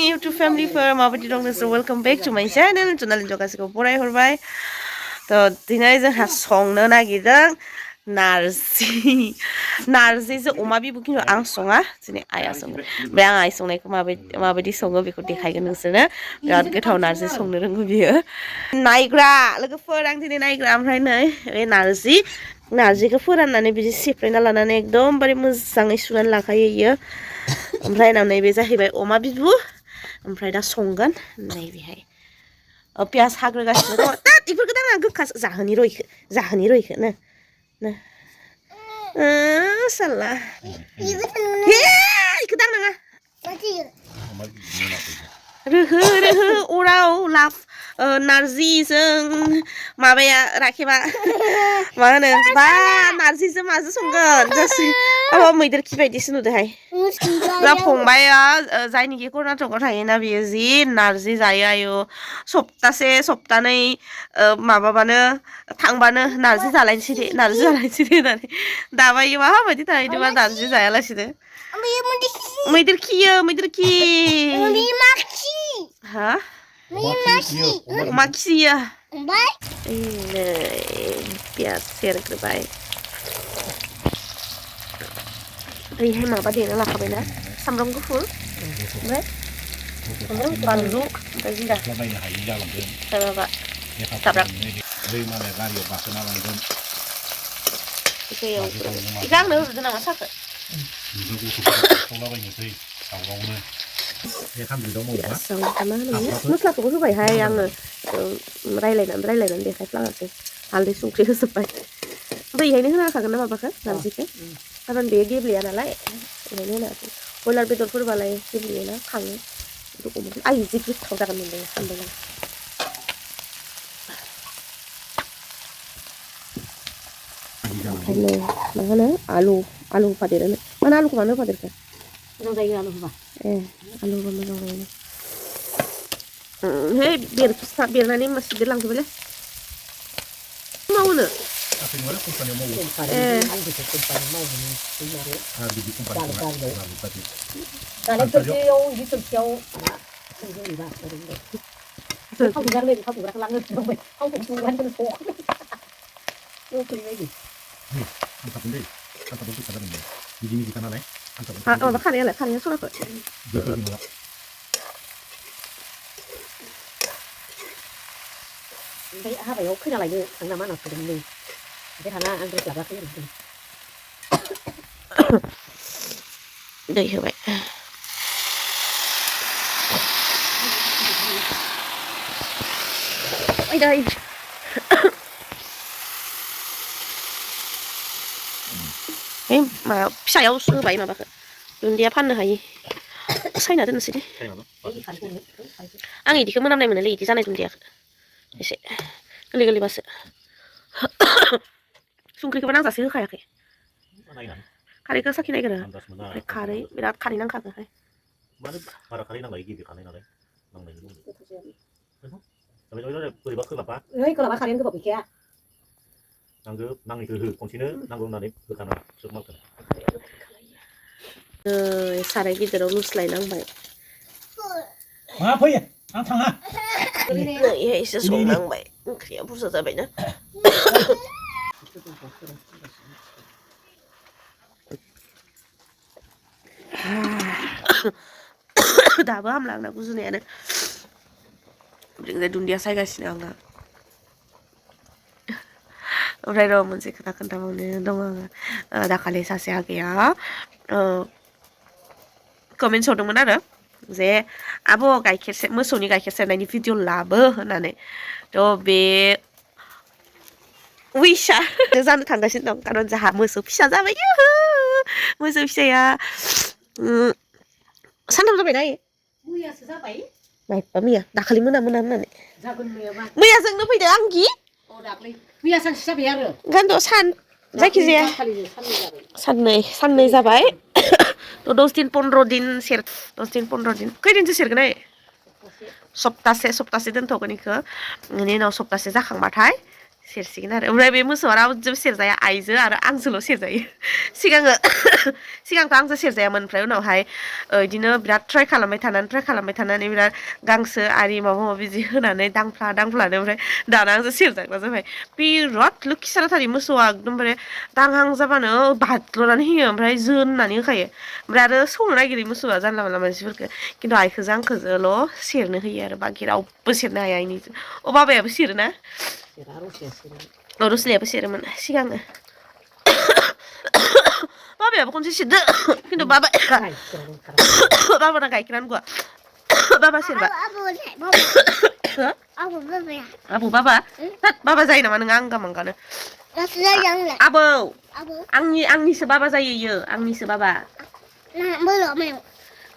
YouTube फेमिलिफोर माबायदि दं नोंसोर वेलकम बेक टु माय चेनेल जुनालिन जगासिखौ बरायहरबाय थ' दिनै जोंहा संनो नागिरदों नारजिजों अमा बिबु खिन्थु आं सङा दिनै आइया सङो ओमफ्राय आं आइ संनायखौ माबायदि सङो बेखौ देखायगोन नोंसोरनो बिराद गोथाव नारजि संनो रोंगौ बियो नायग्रा लोगोफोर आं दिनै नायग्रा ओमफ्राय नै बे नारजिखौ फोराननानै बिदि सिफ्लेना लानानै एकदमबारे मोजाङै सुनानै लाखायो इयो ओमफ्राय नैबे जाहैबाय अमा बिबु ओमफ्राय दा संगोन नैबेहाय पियास हाग्रोगासिनो दङ बेफोरखौ दांना गोखा जाहोनि रयखो नो साला इखौ दांनाङा रोहो अराव लाभ नारजिजों माबाया राखेबा मा होनो बा नारजिजों माजों संगोन जासै मैदेर खि बायदिसो नुदोंहाय जा फंबाया जायनिखि कर्नाटकआव थायोना बियो जि नारजि जायो आयु सप्तानै माबाबानो थांबानो नारजि जालायनोसै दे होननानै दाबायो माबायदि थाहैदोंबा नारजि जायालासिनो मैदेर खि हा अमा खियो नै पियास सेरग्रोबाय ओरैहाय माबा देना लाखाबायना सामब्राम गुफुर ओमफ्राय बानलु ओमफ्राय जिरा माबा साब्रां बेखौ आंनो होजोबदो नामा साखो मस्लाखौबो होबायहाय आङो रायलायनानै देखायफ्लाङासै हालदै संख्रि होजोब्बाय ओमफ्राय इहायनो होना होखागोन ना माबाखौ नारजिखौ खारन बेयो गेब्लेया नालाय इहायनो होना होसै बयलार बेदरफोरबालाय गेब्लेयोना खाङो आइ जि गोथाव जागोन मोनदों सानदों ओंखायनो मा होनो आलु होफादेरोनो मानो आलुखौ मानो होफादेरखो मोजां जायो आलु होबा आलु होबा मोजां जायो हे बेरनानै सिदेरलांजोबबायलै मावनो माबा खानाया सराखौ ओमफ्राय हाबायाव खैना लायनो थांना मा होनना सोदोंमोन नै ओमफ्राय थाना आं ड्रेस लाबोआखै दै होबाय माबा फिसायाव होबाय माबाखौ दुन्दिया फाननो हायो सायना दोननोसै दे आं इदिखौ मोनामनाय मोनोलै इदि जानाय दुन्दियाखौ एसे गोरलैबासो संख्रिखौबो नांजासे होखायाखै खारैखौ साखि नायग्रो ओमफ्राय बिराद खारै नांखागोहाय खोलाबा खारैयानो गोबाब गैखाया नाङैखौ हो खनसेनो नांगौ होननानै होखानाङा सोब मावगोन साराय गिदिराव लुस्लायनांबाय मा फैयो आं थाङा एसे संनांबाय ओंख्रिया बुरजा जाबायना दाबो हामला आंना गुजुनायानो दुन्दिया सायगासिनो आङो ओमफ्राय र' मोनसे खोथा खोन्थाबावनो दङ आङो दाखालि सासे आगैया कमेन्टस हरदोंमोन आरो जे आब' मोसौनि गाइखेर सेरनायनि भिडिअ लाबो होननानै थ' बे उइसआ जानो थांगासिनो दं खारन जोंहा मोसौ फिसा जाबाय मोसौ फिसाया सानथाम जाबायना मैयासो जाबाय माइबा मैया दाखालि मोना होननानै मैया जोंनो फैदो आंगि मैया सानसे जाबाय आरो ओंखायनोथ' जायखिजाया साननै जाबाय थ' 10 दिन 15 दिन 10 दिन 15 दिन खैदिनसो सेरगोन सप्तासे दोनथ'गोन इखौ बेनि उनाव सप्तासे जाखांबाथाय सेरसिगोन आरो ओमफ्राय बे मोसौआ रावजोंबो सेरजाया आइजो आरो आंजोल' सेरजायो सिगाङो सिगांथ' आंजों सेरजायामोन ओमफ्राय उनावहाय बिदिनो बिराद ट्राय खालामबाय थानानै बिराद गांसो आरि माबा माबि जि होनानै दांफ्लानो ओमफ्राय दाना आंजों सेरजाग्रा जाबाय बिराद लोखि साराथारि मोसौआ एकदमबारे दांहां जाबानो बाज्ल'नानै होयो ओमफ्राय जोननानै होखायो ओमफ्राय आरो सौनो नागिरो मोसौआ जानला मोनला मानसिफोरखौ खिन्थु आइखौजों आंखौजोंल' सेरनो होयो आरो बाखि रावबो सेरनो हाया इनिजों अ बाबायाबो सेरोना रुसुलियाबो सेरोमोन सिगाङो बाबायाबो खनसे सेरदो खिन्थु बाबाना गाइखेरानो गवा बाबा सेरबा आबौ बाबा बाबा जायो नामा नोङो आंगा मांगानो आबौ आंनिसो बाबा जायो इयो आंनिसो बाबा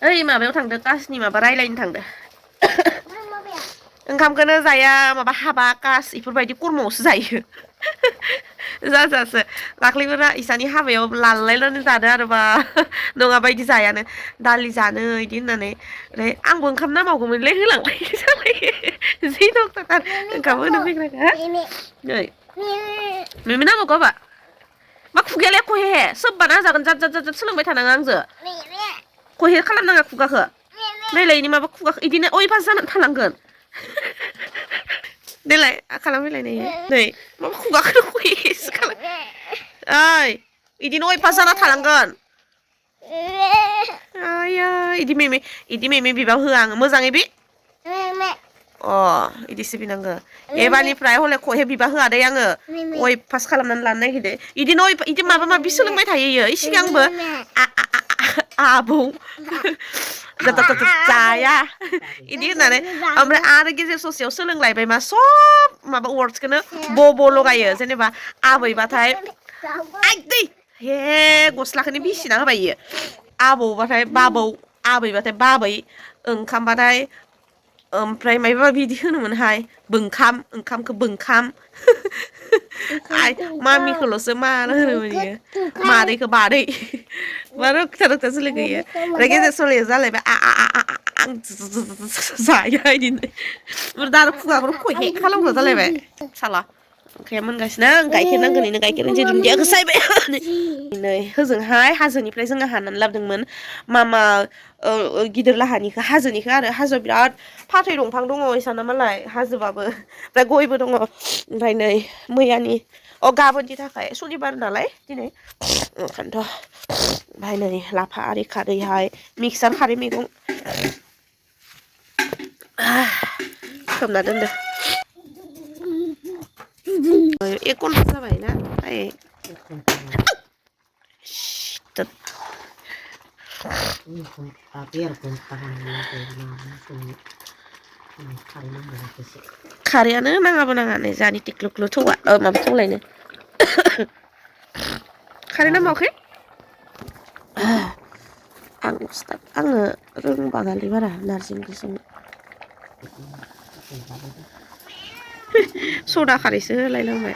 ओइ माबायाव थांदो कासनि माबा रायलायनो थांदो ओंखामखौनो जाया माबा हाबा कास इफोरबायदि कर्मआवसो जायो जाजासो दाख्लैबो इसानि हाबायाव लालायनानै जादो आरो बा नङाबा इदि जायानो दालि जानो इदि होननानै ओमफ्राय आंबो ओंखाम नामावगौमोनलै होलांबाय जालायो जि दखथार ओंखाम होनो फैग्राखा नै मिमि नांगौ आबा मा खुगायालाय खहे सोबबाना जागोन जाद जाद जाद सोलोंबाय थानाङा आंजों खहे खालामनाङा खुगाखौ नायलाय इनि माबा खुगाखौ इदिनो अयभास जानानै थालांगोन देलाय खालामफैलाय नै माबा खुगाखौनो खहेसो खालाम ओइ इदिनो अयभास जाना थालांगोन आया इदि मेमे बिबा होआ आङो मोजाङै बि अ इदिसो बिनांगो एबारनिफ्राय हले खहे बिबा होआ दै आङो अयभास खालामनानै लानो नागिरदो इदिनो इदि माबा माबि सोलोंबाय थायो इयो सिगांबो आबौ जाया इदि होननानै ओमफ्राय आरो गेजेर ससेयाव सोलोंलायबाय मा सब माबा वार्डसखौनो ब' लगायो जेनेबा आबैबाथाय दै हे गस्लाखौनो बिसिना होबाय इयो आबौबाथाय बाबौ आबैबाथाय बाबै ओंखामबाथाय ओमफ्राय मायबा माबि बिदि होनोमोनहाय ओंखामखौ बोंखाम मामिखौल'सो मा होनोमोन इयो मादैखौ बादै मा रोखा सोलोङो इयो ओमफ्राय गेजेर ससेयाव जालायबाय आं जाया इदिनो ओमफ्राय दा आरो खुगाखौनो खहे खालामग्रा जालायबाय साला ओंख्रिया मोनगासिनो गाइखेर नांगोन इनो गाइखेर जे दुन्दिया गोसायबाय नै होजोंहाय हाजोनिफ्राय जोङो हानानै लाबोदोंमोन मामा गिदिर लाहानिखौ हाजोनिखौ आरो हाजोआव बिराद फाथै दंफां दङ इसाना मालाय हाजोबाबो ओमफ्राय गयबो दङ ओमफ्राय नै मैयानि गाबोननि थाखाय सनिबार नालाय दिनै ओंखायनोथ' ओमफ्राय नै लाफा आरि खारैहाय मिक्सार खारै मैगं सोमना दोनदो एक घन्टा जाबाय ना खारैयानो नाङाबो नाङा नै जानि टिक्लुक्लु थौआ माबा थौलायनो खारै नांबावाखै आङो रोंबाङालै बारा नारजि ओंख्रि संनो सदा खारैसो होलायलांबाय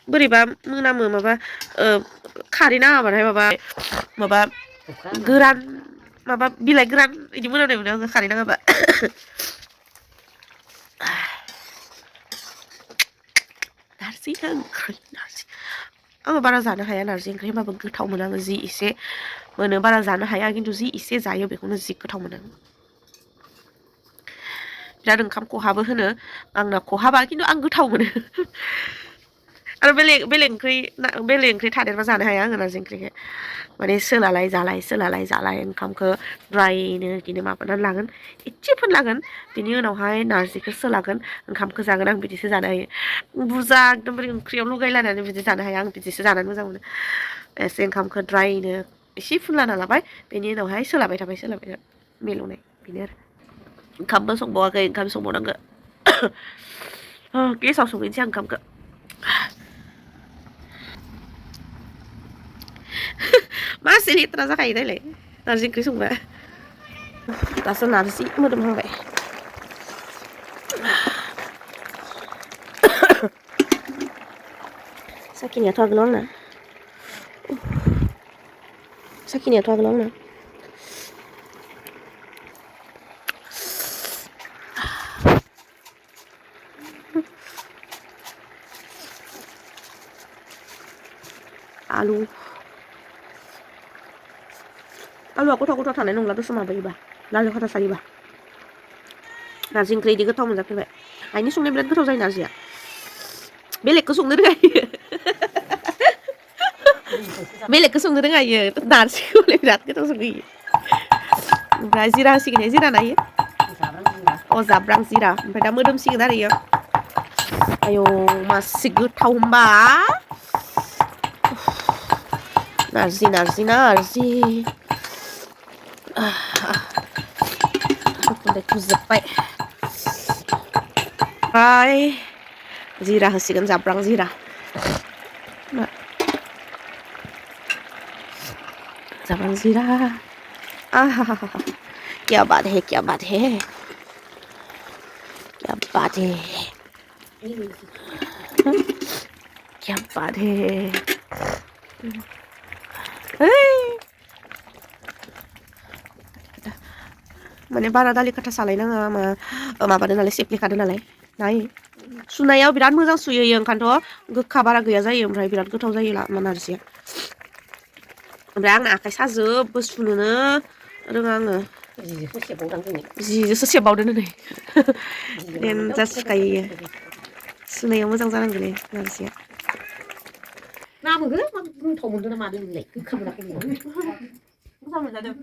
बोरैबा मोनामो माबा खारै नाङाबाथाय माबा गोरान माबा बिलाइ गोरान बिदि मोनामनाय मोनो आङो खारै नाङाबा नारजि आङो बारा जानो हाया नारजि ओंख्रि होनबाबो गोथाव मोनो आङो जि एसे मोनो बारा जानो हाया खिन्थु जि एसे जायो बेखौनो जि गोथाव मोनो बिराद ओंखाम खहाबो होनो आंना खहाबा खिन्थु आं गोथाव मोनो आरो बेलेग ओंख्रि थादेरबा जानो हाया आङो नारजि ओंख्रिखौ माने सोलालाय जालाय ओंखामखौ ड्रायनो बिदिनो माबानानै लागोन एसे फोनलागोन बिनि उनावहाय नारजिखौ सोलागोन ओंखामखौ जागोन आं बिदिसो जानो हायो बुरजा एकदमबारे ओंख्रियाव लगायलायनानै बिदि जानो हाया आं बिदिसो जानानै मोजां मोनो एसे ओंखामखौ ड्रायनो एसे फुनलाना लाबाय बेनि उनावहाय सोलाबाय थाबाय मिलौनाय बेनो आरो ओंखामबो संबावाखै ओंखाम संबावनांगौ गेसाव संहैनोसै आं ओंखामखौ मासे लेथ्रा जाखायो नायलाय नारजि ओंख्रि संबा दासो नारजि मोदोमहांबाय साखिनायाथ' आगोलाव आंना आलुआ गथा थानाय नंला दसे माबायोबा लालु खाथा सायोबा नारजि ओंख्रि इदि गोथाव मोनजाफेरबाय आइनि संनाय बिराद गोथाव जायो नारजिया बेलेगखौ संनो रोङा इयो बेलेगखौ संनो रोङा इयो नारजिखौलाय बिराद गोथाव सङो इयो ओमफ्राय जिरा होसिगोन जिरा नायो अ जाब्रां जिरा ओमफ्राय दा मोदोमसिगोन आरो इयो आयौ मासे गोथाव होमबा नारजि उखुन्दै खुजोब्बाय ओमफ्राय जिरा होसिगोन जाब्रां जिरा जाब्रां जिरा आहा क्या बात है क्या बात है क्या बात है क्या बात है माने बारा दालि खाथा सालायनाङा माबादो नालाय सेफ्लेखादो नालाय नाय सुनायाव बिराद मोजां सुयो ओंखायनोथ' गोखा बारा गैया जायो ओमफ्राय बिराद गोथाव जायो नारजिया ओमफ्राय आंना आखाइ साजोबो सुनोनो रोङा आङो जिजोंसो सेबबावदों नै देनजार सुखायो सुनायाव मोजां जानांगौलै नारजिया नामोगो गोथाव मोनदों ना मादों नोंलाय गोखा मोनाखै मोजां मोनजादों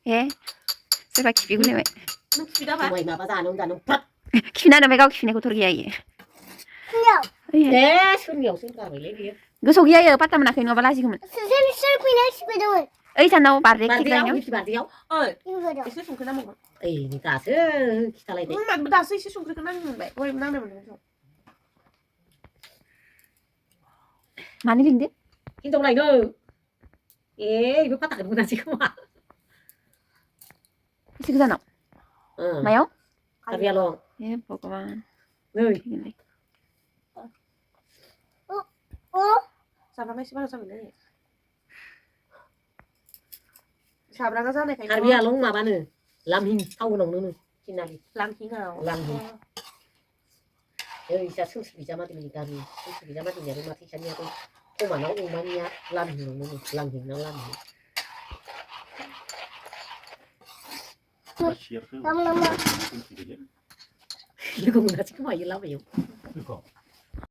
ए सोरबा खिफिगुलायबाय नों खिफिदाबा माबा जानो खिफिना होनबाय गाव खिफिनायखौ थर गैया इयो ए सोरनियावसो गारबायलै बियो गोसोआव गैया इयो पात्ता मोनाखै नङाबा लाजिगौमोन सोर फैनाय सिफायदोंमोन ओइ सानाव बारदे खिग्रानियाव एसे संख्रि नांबावगोन ओइ दासो खिथालायदे दासो एसे संख्रिखौ नांनो मोनबाय गय नांनो मोनबाय मानो लिंदो हिनजाव लायनो ए इबो पात्ताखौनो मोनासै खोमा एसे गोजानाव मायाव कार्बिआलं ए भगबान नै जाब्राङा एसे बारा जाबायलै जाब्राङा जानायखाय कार्बिआलं माबानो लामहिं टाउनावनो थिनालि लामहिंआव ओइसा सोमसि बिजामादैनि गामि सोमसि बिजामादैनियाबो माथो इसानियाबो खमानाव अमानिया लामहिंआवनो लामहिंना लामहिं लोगो मोनासै खोमा इयो लामायाव